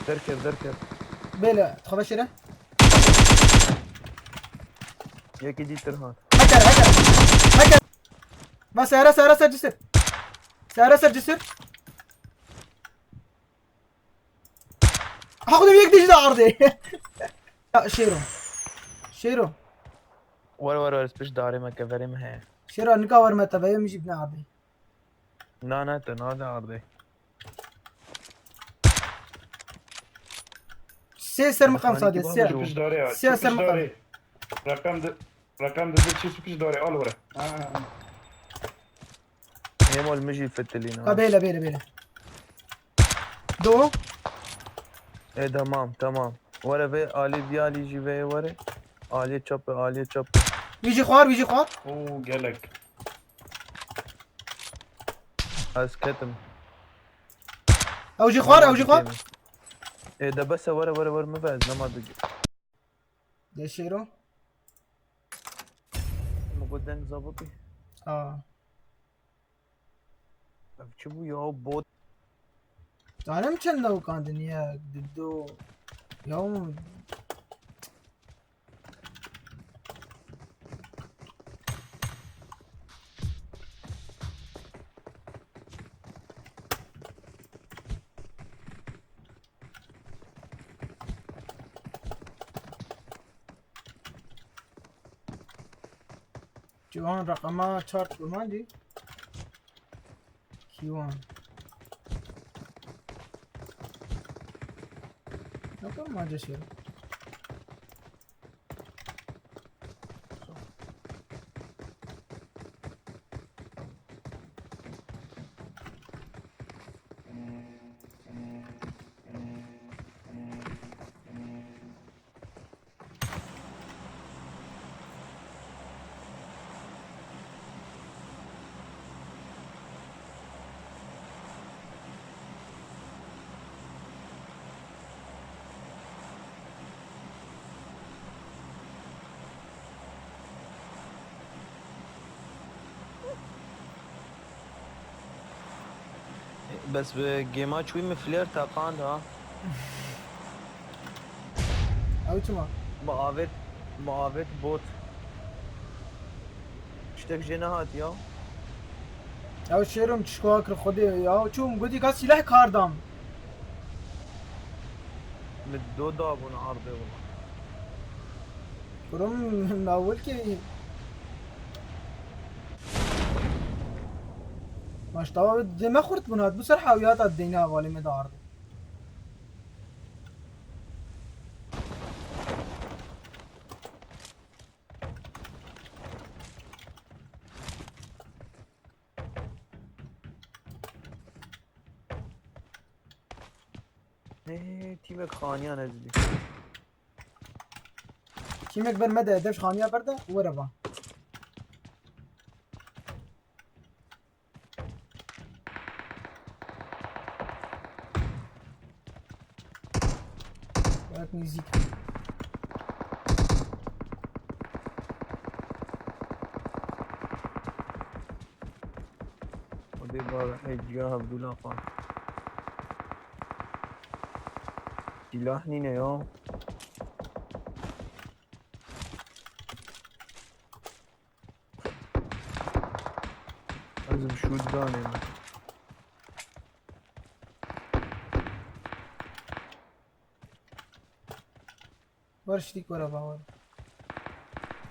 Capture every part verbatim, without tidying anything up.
Derket, derket. Bêle, dixwe veşêre. Yekî dîtir hat. Heker, heker. Heker. Va seyara, seyara ser cisir. Seyara ser cisir. Ha, xudum yek dijî de ardê. Ya, Şêro. Şêro. Were, were, were, pişt darê me, keverê me heye. Şêro, nika wer me teveye, min jî bine ardê. Na, na, te nade ardê. Sê ser miqam Mekanikî sade, bana sê. bir Pişt darê ya. Siyah Pişt sen mi darê. Rakam de, rakam de bir çift pişt darê. Al were. Ha. Hêmol min jî fitilî na. Ka bêle, bêle, bêle. Do. E, tamam, tamam. Were vê alî, vî alî jî vê were. Aliyê çap e, aliyê çap e. Wî jî xwar, wî jî xwar. Oo, gelek. Ez ketim. Ew jî xwar, ew jî xwar. E, de bes e, were, were, were, min ve ez nema digi. De Şêro. Min got deng zabitî. Aa. Ev çi bû ya, bot? Zanim çend newkandin ya, du, du. Ya. Ciwan, reqema çar bi man dî. Kiwan. Yapar mı acı şey? Bes bi gêma çûyî min flare teqand ha. Ew çima? Min avêt, min avêt bot. Tiştek jê nehat ya. Ew şêrim çişkoha kir Xwedê ya. Çûm gotî ka sîleh kar dam. Min do dabûn ardê wina. Kurum mewil kê. Maştawa dê me xurt bûn hat. Bu ser hawiyata deyna avalê me de ardê. Hey, tîmek xaniyan ez dî. Tîmek ber me de, dev xaniya ber de, were ba. Wek nêzîk. Odê bar hey ciya hevdû lafa. Silah nîne ya. Ez bi şût ganê min. Wer şitîk were bawer.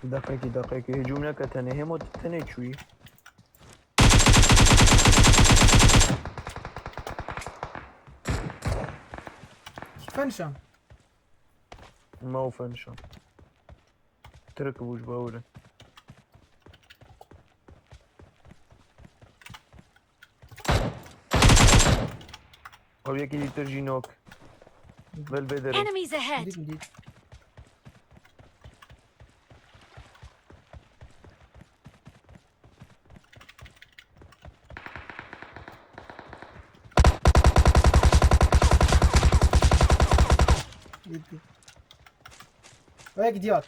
Deqekî, deqekî. Hicûm neke tenê. Hêmo tu tenê çûyî. Kîfe nişan. Ma û fenişan. Tirk bû ji bawire. Ew yekî dîtir jî nok. Vel bê derê. Enemies ahead! Dît mi dît? Dît dît. Wek diyar.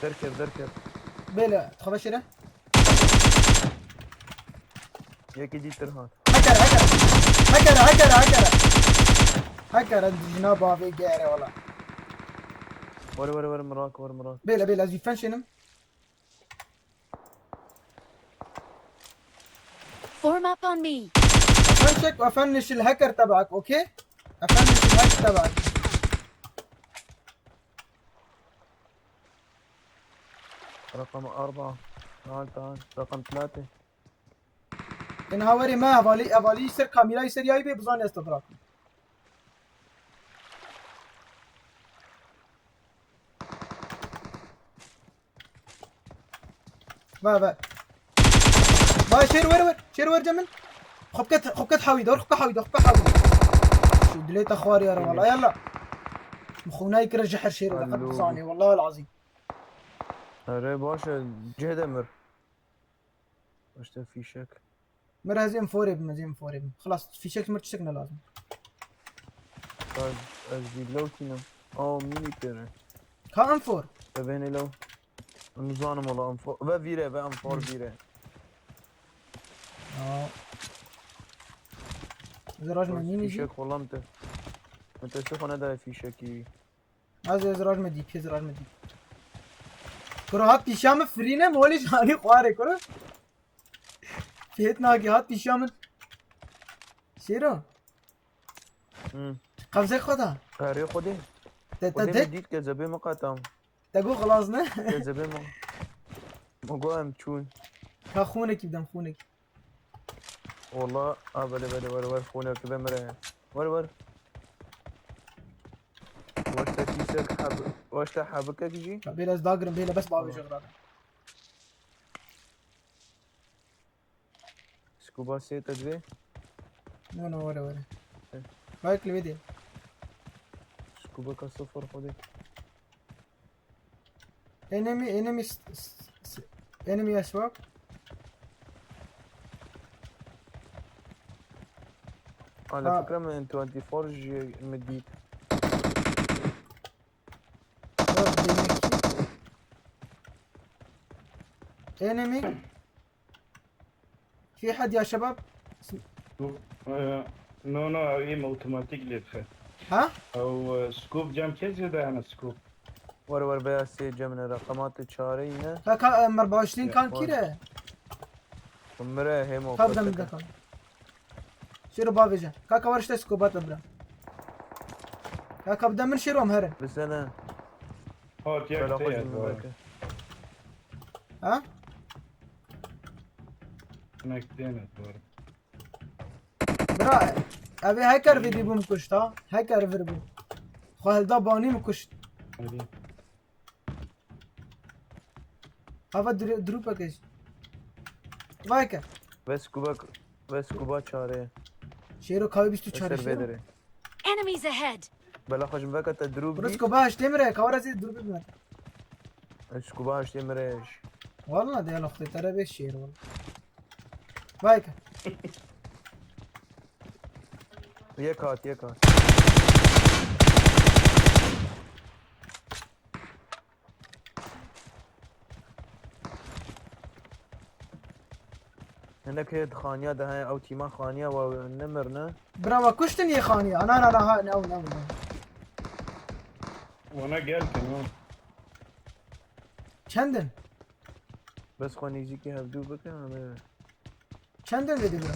Derket, derket. Bêle, dixwe veşêre. Yekî dîtir hat. Hekere, hekere. Hekere, hekere, hekere. Hekere, dijna bavê gere wala. Were were were mirak were mirak. Bêle, bêle, ez vî fen şênim. Form up on me. Fen şek ve fen nişil heker tebak, okey? Fen nişil heker tebak. رقم أربعة. تعال تعال. رقم ثلاثة. Ên hawerê me hevalî, hevalî ser kamîrayê ser yayî bê bizanê ez te birakim. Va va. Va şêr wer wer. Şêr wer cemin. Xopket xopket hawî dor, xopket hawî dor, xopket hawî. Şu dilê te xwarî yara wala yalla. Mixûnayî kire ji her şêr wala qet bizanê wala lazîm. Erê baş e, cihê de mir. Başta fîşek. Mir ez êm forê bim, ez êm forê bim. Xilas fîşek mir tiştek ne lazim. Ka ez jî lew tînim. Aw mînî pêre. Ka em for. Te bênê lew. Nizanim wala em for. Ve vîre ve em for vîre. Ya. Ziraj me nînî jî. Fîşek xwe lam te. Min te xwe nedaye fîşekî. Ez ez raj me dî, pêz raj me dî. Kuro hat pîşa min firîne, molî janî xwarê kuro. Pêt nagî hat pîşa min. Şêro. Hı. Qevzek xwe da. Erê xwedê. Te te Xwedê dek. Min dît kezebê min qetam. Te got xilas ne? Kezebê min. Min got em çûn. Ka xûnekî bidem xûnekî. Wala, a bele bele were were xûnek ve mire. Were were. Waşta kîsek heb, waşta hebikek jî. Ka bêle ez dagirim bêle bes bavê ji xirada. Skuba sê te divê. No no were were. Eh. Bak li vê dê. Skuba ka sıfır xwedê. Enemy enemy s- s- s- enemy eswap. Ala Ha. Fikre min twenty four jî min dît. Bak demek ki. Enemy. في حد يا شباب؟ Ee, no no, ew êm otomatik lê dixe. Ha? Ew e, scope cem kê zêde hene scope. Were were beya sê cemine reqematê çare yine. Kaka e, mer başlîn Ya, kan var. kîre. Mire hemo Ka bidem koteke. Dekan. Şêro bavêje. Kaka war işte scope bira. Kaka bidem min şêro em herin. Bisene. Hat Bela yek xwe te ji min ye. veke. Ha? Nek têne doğru. Bira, ev ê heker vê dî bû min kuşt ha. Heker vir bû. Xwe hilda banî min kuşt. Hadi. Ava dru- drupeke jî. Vay ke. Ve skuba, ve skuba çare. Şêro kawê bîst û çar Ser şêro. bedere. Enemies ahead! Bela xwe ji min veke te drû Burası bidî. Skuba haştê mi re, kawara zê drupê bime. Skuba haştê mi re. Valla de yala xwedê te re bê şêro. Vay ke. Yek hat, yek hat. Hinek heye di xaniya de heye, ew tîma xaniya we nemir ne? Bira we kuştin yê xaniya. Ana ana ana ha ne ew ne ew ne. Wana gel kin ha. Çendin? Bes xwe nêzîkî hevdû bikin, em ê Çendin vê dibira?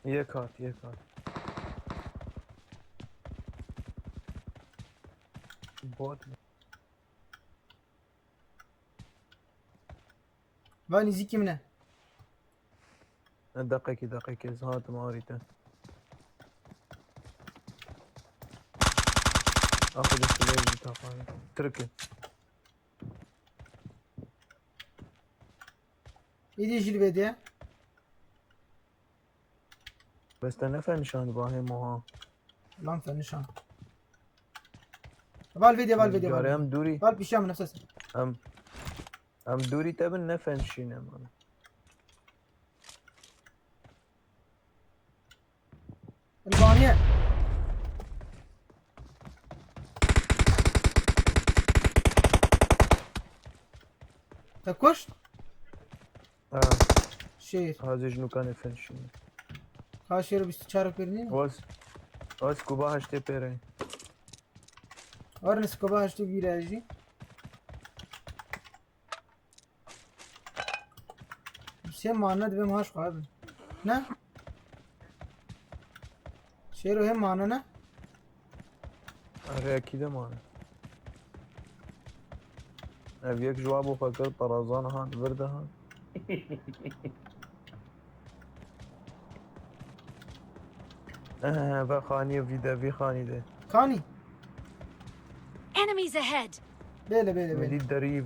Yek hat, yek hat. Bot. Va nêzîkî min e. Deqekî, deqekî, ez hatim arî te. Axir de silê jî tapan. Tirk e. Îdî jî li vê diye. Bes te nefe nişan bahê moha. Lan sen nişan. Val vê diye, val vê diye, val Carê vê diye. em dûrî. Val pişiya min nefses. Em Em dûrî te bin, ne fenşîne mane. Li baniye. Te kuşt? Ha, Şêr. hazê ji nûkanê fenşîne. Ka şêr bîst û çar pêr nîn. Waz, waz kuba heştê pêre. Warin skoba heştê vîre jî. Sê mane dibêm haş xwe bin. Ne? Şêro hê mane ne? Erê, ekî de mane. Ev yek ji wa bo xwe kir, perazan hat, vir de hat. Eh, ve xaniyê vî de, vî xanî de. Kanî? Enemies ahead! Bêle, bêle, Min bêle. dît derî,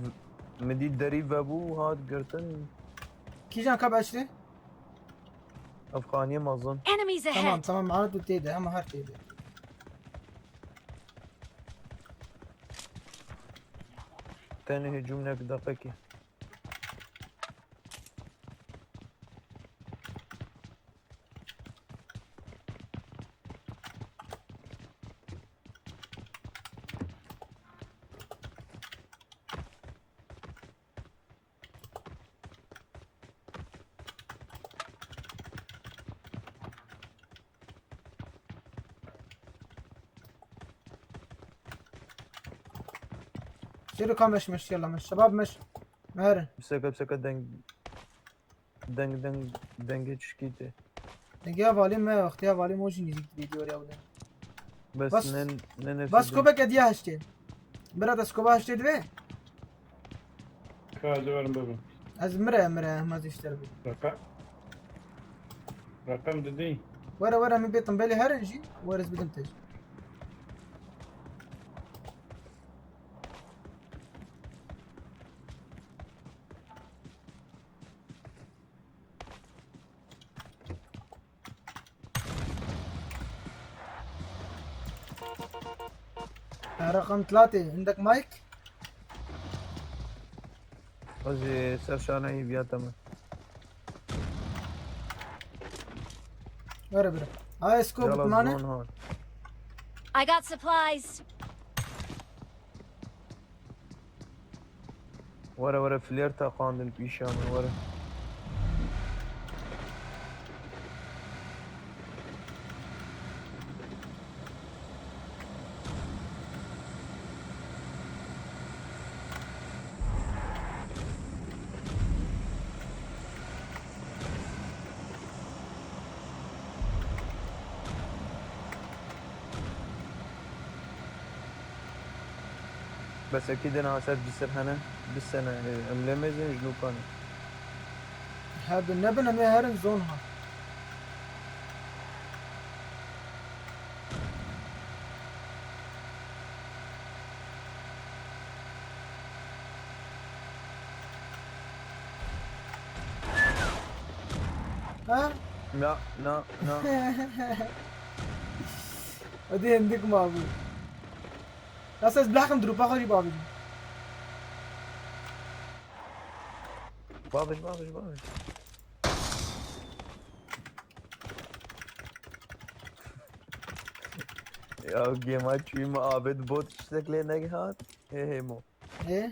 min dît derî vebû, hat girtin. Kîjan ka beşrê? Ev xaniyê mezin. Enemies Tamam, ahead! Tamam, ana tu tê de, ama her tê de. Tenê hicûm nek deqekî. Şêro ka meş, meş, yalla meş. Şebab meş. Meherin. Biseke, biseke deng, deng, deng, dengê çişkî tê. Dengê hevalê me, wextê hevalê me jî nêzîk dibê diyar ya wile. Bes Bas- ne, ne, ne Bas skobeke diya heştê. Bira te skoba heştê divê? Ka ez ê werim bibim. Ez mire, mire, hema zî ji te re bibim. Reqem. Reqem didî. Were, were, min bê timbelê herin jî, were ez bidim te jî. Raqam tlatê, indek mayk? Ez ê ser şaneyî viya te min. Were bire. Ay, scope Yala mane? Zon hat. I got supplies! Were, were, flare teqandin pîşa min, were. Bes ekî din ha ser cisir hene, bisene, e, em lê mêzin ji nûkan e. Hebin nebin, em ê herin zon ha. Ha? Na, na, na. Hadi hindik mabû. Nasıl ez bilahkim dropa xwe jî babî. Babiş, babiş, babiş. Ya gêma çûyî min avêt bot tiştek lê negihat. Hê hê mo. Ê?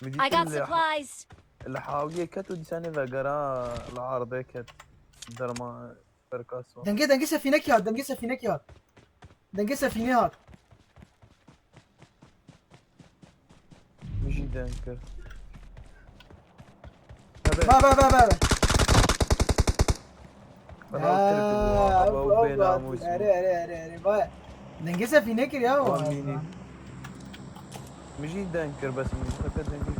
Min I dîtin got li ha-, supplies! li hawiyê ket û dîsanê vegera li erdê ket. Derma berkas wa. Dengê, dengê sefînekî hat, dengê sefînekî hat. Dengê sefînê hat. Min jî deng kir. Ba, ba, ba, ba, ba. Eva Tirk bû, Ha, eva ev, û ev, bênamus bû. Erê, erê, erê, erê, vay. Dengê sefînê kir ya o. Wan mînî. Min jî deng kir, bes min heke dengê.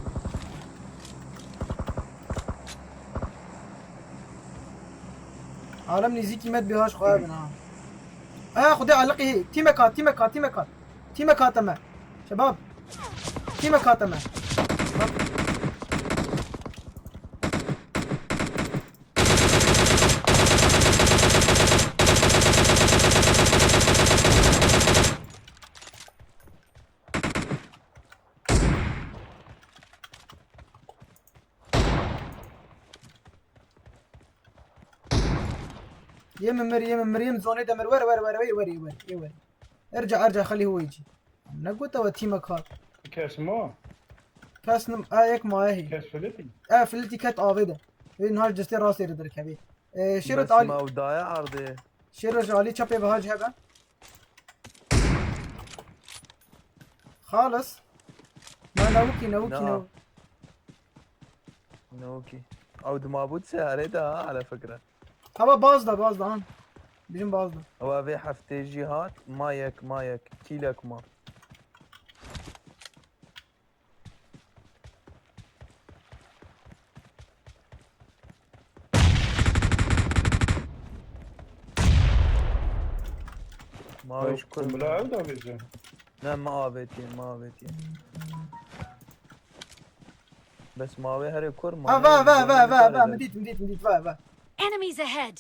Alem nêzîkî me dibê haş xwe bin ha. Aya Xwedê aliqî, tîmek hat, tîmek hat, tîmek hat. Tîmek hate me. Şebab. Tîmek hate me. Yê min mir, yê min mir, yê min zonê de mir. Were, were, were, were, were, were, were. Erca, erca xelî hû wê cî. Ne gote we tîmek hat. Kes ma? Kes nim, a yek maye hî. Kes filitî? E, filitî ket avê de. Wê niha ji destê rastê re derkevê. E, Şêro Bes Alî. Ma ew daye ardê. Şêro ji Alî çepê ve hac hebe. Xalis. Na, newikî, newikî, Na. new- Newikî. Ew di mabût seharê de ha, ala fikre. Hava baz da, baz da, han. Bijim baz da. Ewa vê heftê jî hat, ma yek, ma yek. Kîlek ma. Ma Ew wî ji kur kumbila ew da bêje. Ne, ma avêtiye, ma avêtiye. Bes ma wê herê kur ma Ha, ne va, va, va, va, va, va, min dît, min dît, min dît, va, va. Enemies ahead!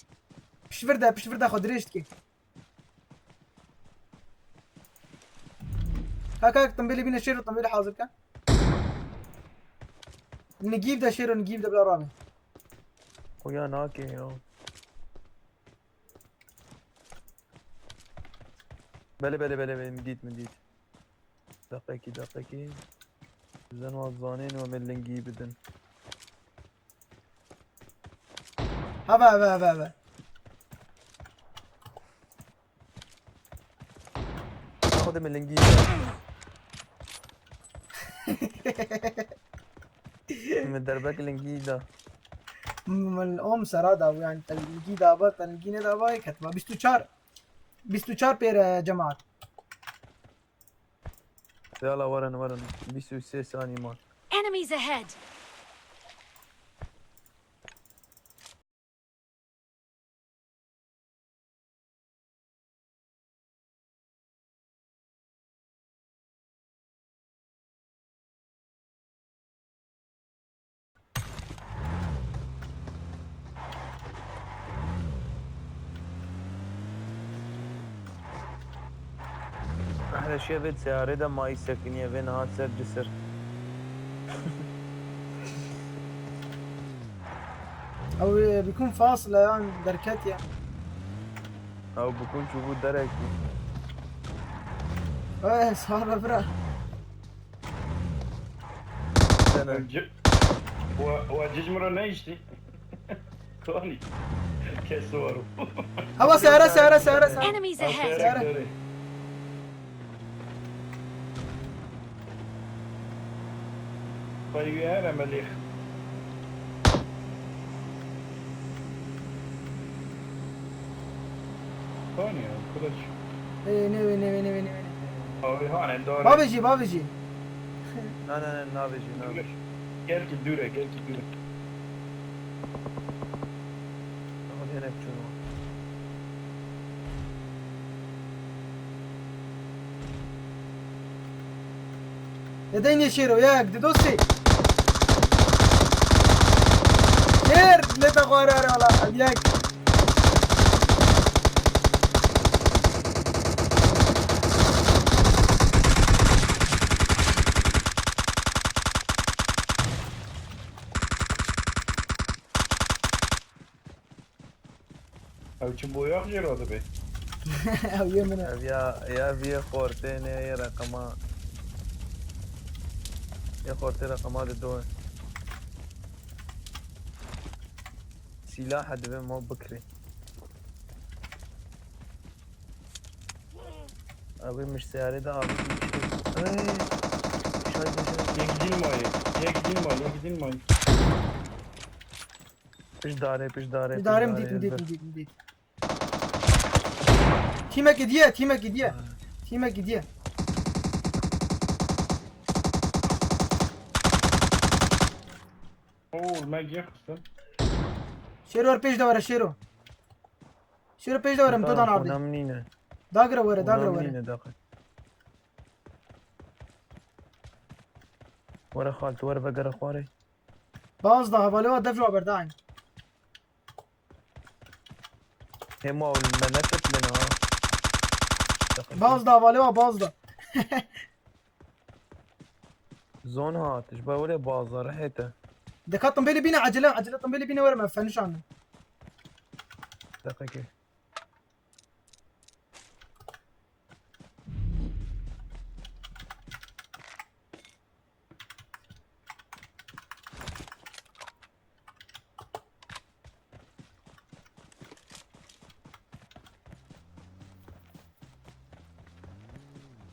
Pişt vir de, pişt vir de xwe dirêj dike. Kak, kak, timbêlê bîne Şêro, timbêlê hazir ke. Nigîv de Şêro, nigîv de bila rabe. Xuya nake ya. Belê, belê, belê, belê, min dît, min dît. Deqekî, deqekî. Bizden wan zanên we me lingî bidin. Heve, heve, heve, heve. Xwedê min lingî da. Min derbek lingî da. Min om sera da, yani te lingî da ba, te lingî ne da ba, yek hetma. Bîst û çar, bîst û çar pêre cemaat. Yala werin, werin. Bîst û sê sanî man. Enemies ahead! Ehle şevê seyarê de mayî sekiniye vê niha ser cisir. Ew, e, bikûn fasile yan derketiye. Ew bikûn çûbû derekî. Ew, sar be bira. Sene. Ci-, wa, wa cicmiro neyiştî. Konî. Kes waro. Ewa seyare, seyare, seyare, seyare. Enemies ahead! Seyare. Payî wî hene melîx. Tanya, kulaç. Ê, newê, newê, newê, newê, newê. Abi hane, doğru. Bavêjî, bavêjî. Na, na, na, navêjî, navêjî. Gelkî dûre, gelkî dûre. Hadi yine çuno. Nedeynê Şêro, yek, di dostê. Şêr, lê te xware here wala, yek. Ew çi boyax jê re dibe? Ew yê min e. Ev ya, ya vî xortê ne yê reqema. Yê xortê reqema di do. Sîlah divê mo bikirê. Abi mişteyarê de abi. Ay. Şay şay şay. Yek din mayı. Yek din mayı. Yek din mayı. Pişt darê, pişt darê, Pişt darê, min dît, min dît, min dît, min dît. Tîmekî diye, tîmekî diye. Ha. Tîmekî diye. Oo, me gir xistin. Şêro, her pêş de were, Şêro. Şêro, pêş de were, min to dan ardê. Onam nîne. Dagire were, dagire were. Onam nîne, daqe. Were xal, tu were vegere xwarê. Baz da, hevalê wa dev ji wa berdayîn. Hema me neketine ha. Baz da, hevalê wa baz da. Zon hat, ji ber were bazar hete. Deka timbêlê bîne, acele, acele timbêlê bîne were me fenişan. Deqekê.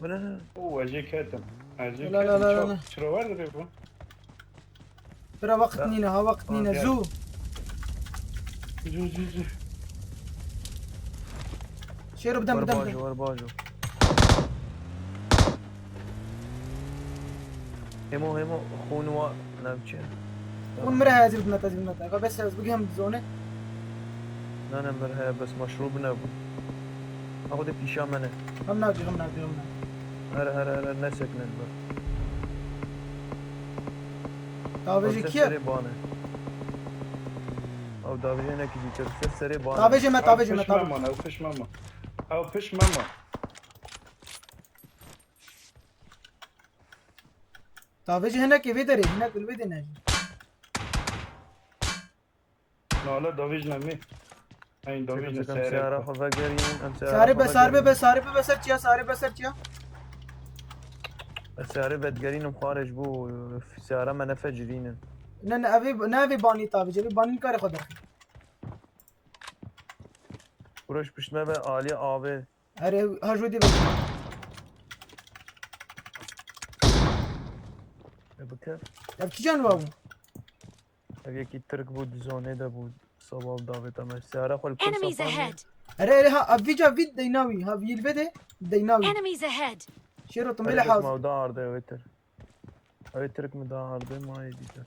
Bire ne? Oo, ez jê ketim. Ez jê La, la, ketim. la, la, Çaw, la. çira wer dibe bu? Bira, waqt Ya. nîne, ha, waqt Ha, nîne. gel. Zû. Zû, zû, zû. Şêro bidem, Wer bidem, bajo, bidem. Wer bajo. Hemo, hemo, xûn wa navçe. Hûn mir heye, ez ê bidime te, ez ê bidime te. Ka bes ez bigihim zone. Ne, ne, mir heye, bes meşrûb nebû. Axwe de pîşa me ne. Hem navcî, hem navcî, hem navcî. Here, here, here, nesekne li ber. Tavêjê Ser kî ye? Serê bane. Ew davêjê hinekî dîtir. Ser serê bane. Tavêjê me, Ew tavêjê me, pişt me tavêjê. man, ew pişt me man. Ew pişt me man. Tavêjê hinekê vê derê, hinek li vê derê ne. Nala davêj ne mi? Eyn davêj ne Çekim, çekim, seyara seyara. Xwe vegerînin, em seyara Sarê xwe be, sarê be, vegerînin. be, sarê be, be, ser çiya, sarê be, ser çiya. Ez seyarê vedigerînim xwarê ji bo, e, seyara me nefecirînin. Ne, ne, evê, ne evê banî tavêjê, evê banî karê xwe derxî. Kuroş pişt me ve alî avê. Here, ha jû dî be. E, bike. Ev kî can wa bû? Ev yekî Tirk bû, di zonê de bû. Sabah davêta me. Seyara xwe li kul Enemies sapanê. Ahead! Here, here, ha, ev vîca vî deyna wî, ha, vî li vê de deyna wî. Enemies ahead! Şêro, tu Here bêle bes hazir. Mawda arde ew ê Tirk. Ew ê Tirk mi da arde, ma yê dîtir.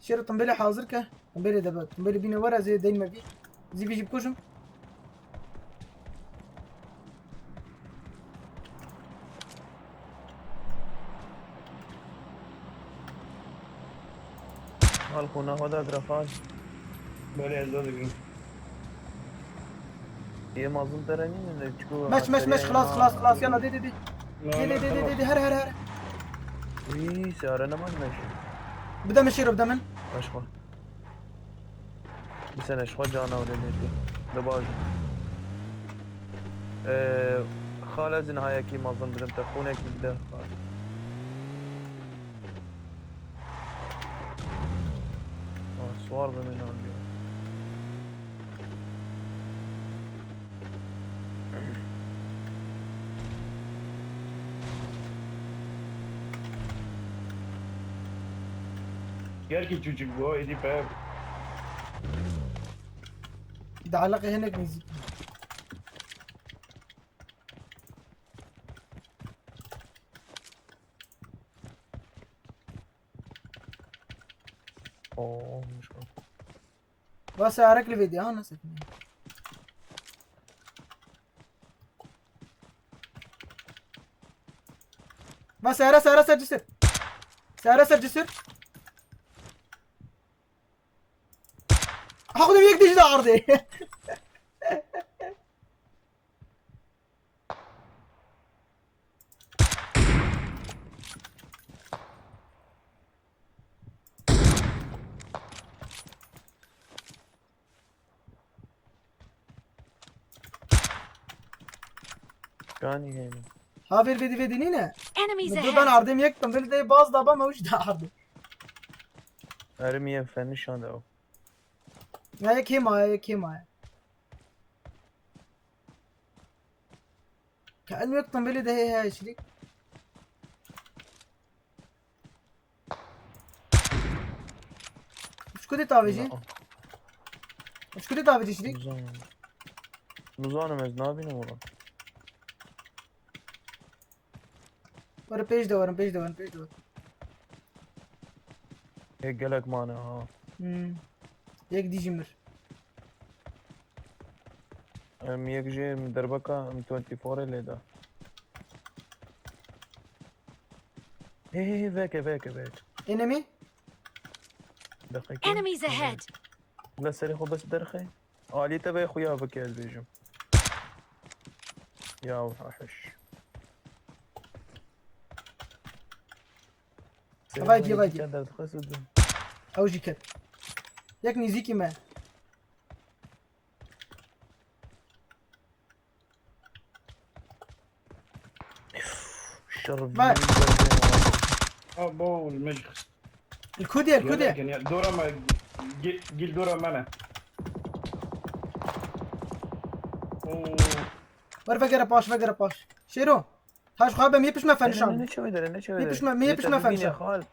Şêro, tu bêle hazir ke. Tu bêle de be. Tu bêle bîne were, ez ê deyme vî. Zî vî jî bikujim. Hal xwe naxwe da grafan. Belê ez de digirim. Yê mazin tere nîne ne çiko. Meç, meç, meç, xlas, xlas, xlas, yala, de, de, de. Na, De, na, de, de, tamam. de, de, her, her, her. Wî seyara ne man meşe. Bide min şêro, bide min. Aşkım. Bir sene aşkı cana öyle dedi. De baj. Ee, Xal ez niha yekî mazin bidim te, xûnekî bide. Aa, suar be min andiyo. Gelkî çûçik bû, êdî pe. Di eleqê hinek nêzîk. Oo, olmuş o. Va seyarek li vê de, ha, nasıl? Va seyara, seyara ser cisir. Seyara ser cisir. Ha, xwe de yek dijî de ardê. Kanî heyne. Ha, vêr vêdî vêdî nîne. Enemies Min dur ben ahead! ardêm yek tim vêl de baz da bam ew jî de ardê. Erimiye fenişan de o. Ya yek hêma, yek hêma. Ka en yek tim vêlê de heye heye şirîk. Ji ku dê tavêjî? Ji ku dê tavêjî şirîk? Nizanim. Nizanim ez nabînim ola. Were pêş de werin, pêş de werin, pêş de werin. Ê gelek mane ha. Hmm. Yek dî jî mir. Em yek jê derbeka em twenty four lê da. Hê hê hê veke veke veke. Enemy? Deqeke. Enemies ahead! La serê xwe bes derxe. Alî te vê xuya bike ez bêjim. Ya heş. Vay, vay, vay. Derdixist û dû. Ew jî ket. Yek nêzîkî me. Şer Vay. Abo, me jî xist. Li ku dê, li ku dê? Gel, gel, dora me, gil, gil dora me ne. Oo, Wer vegere paş, vegere paş. Şêro. Taş xwe be, mi pişme fe nişan. Ne çewe dere, ne çewe dere. Mi pişme, mi pişme fe nişan.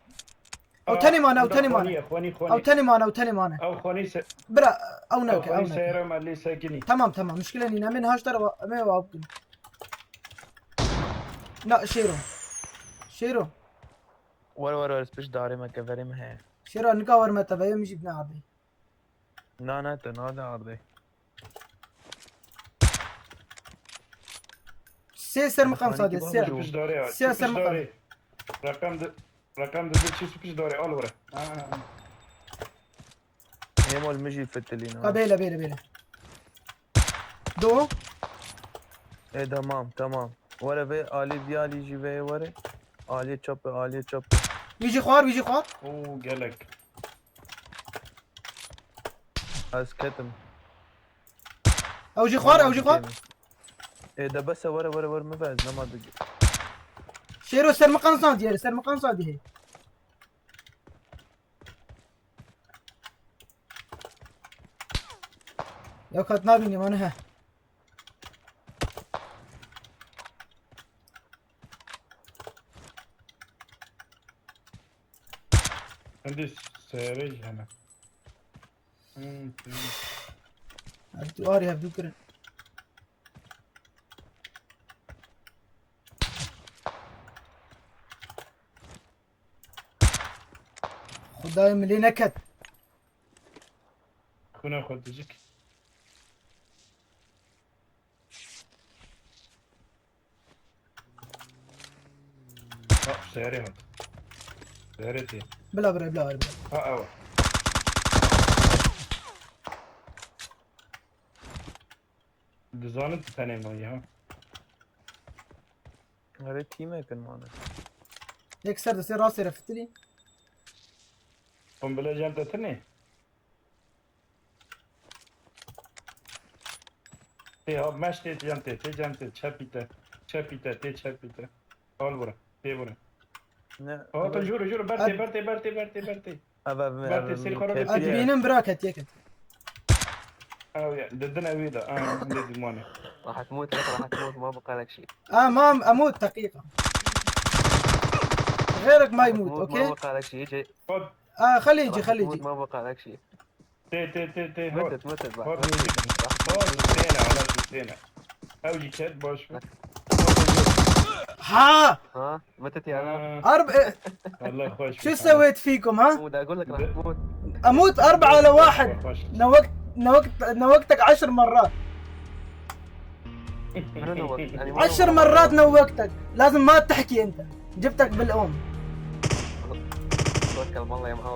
Ew tenê mane, ew tenê mane. Xwanî, xwanî, xwanî. Ew tenê mane, ew tenê mane. Ew xwanî se- Bira, ew neke, ew neke. Seyra me lê sekinî. Tamam, tamam. Muşkile nîne. Em ê niha ji te re wa-, em ê wa bikin. Na, Şêro. Şêro. Were, were, were, pişt darê me, keverê me heye. Şêro, nika werime te ve, min jî bine ardê. Na, na, te nade ardê. Sê ser miqan sadê, sê. Pişt darê ya. Sê ser miqan. Reqem de, reqem de bir çiz pişt darê, al were. Ha, ha, ha. Hemal min jî fitilî, na. Ha, bêle, bêle, bêle. Do. E, tamam, tamam. Were vê alî, vî alî jî vê were. Alî çap e, alî çap e. Wî jî xwar, wî jî xwar. Oo, gelek. Ez ketim. Ew jî xwar, ew jî xwar. E, de bes e, were, were, were, min ve ez nema digi. Şêro, ser miqan sandî, ser miqan sandî. Ya kat nabînim, ane he. Hindî seyarê jî hene. Hmm, hmm. Hevdû arê, hevdû kirin. Xwedayê min lê neket. Xwîna xwe dijik. Ha, seyarê hat. Seyarê tê. Bila bire, bila bire, bila. Ha, ew. Dizanin tu tenê mayî ha. Erê tîmek in mane. Yek ser destê rastê re fitilî. Kombile cem te tinê? Tê ha meş tê cem tê, tê cem tê, çepî te, çepî te, tê çepî te. Al bura, tê bura. Ne? Ha, tu jûr, jûr, ber tê, ber tê, ber tê, ber tê, ber tê. Ev, ev, ber tê, ev, sêr xwe ketiye. Ez dibînim bira ketiye ket. Ew ya, didin ew ê de, a, hindê dîmanê. راح تموت لك، راح تموت، ما بقى لك شيء. آه، ما أموت دقيقة. غيرك ما يموت، أوكي؟ ما بقى لك شيء، يجي. آه، خليه يجي، خليه يجي. ما بقى لك شيء. تي، تي، تي، تي، هور. متت، متت بعد. هور، متت. هور، زينة، على زينة. أوجي كات، باش. ها! ها؟ متت يا عم؟ آه. أرب-، إيه. والله خوش. شو سويت فيكم، ها؟ أموت، أقول لك راح تموت. أموت أربعة على واحد. خوش. نوقت-، نوقت-، نوقتك عشر مرات. منو نوقت؟ يعني منو عشر مرات نوقتك. لازم ما تحكي أنت. جبتك بالأم. توكل بالله يا محمد.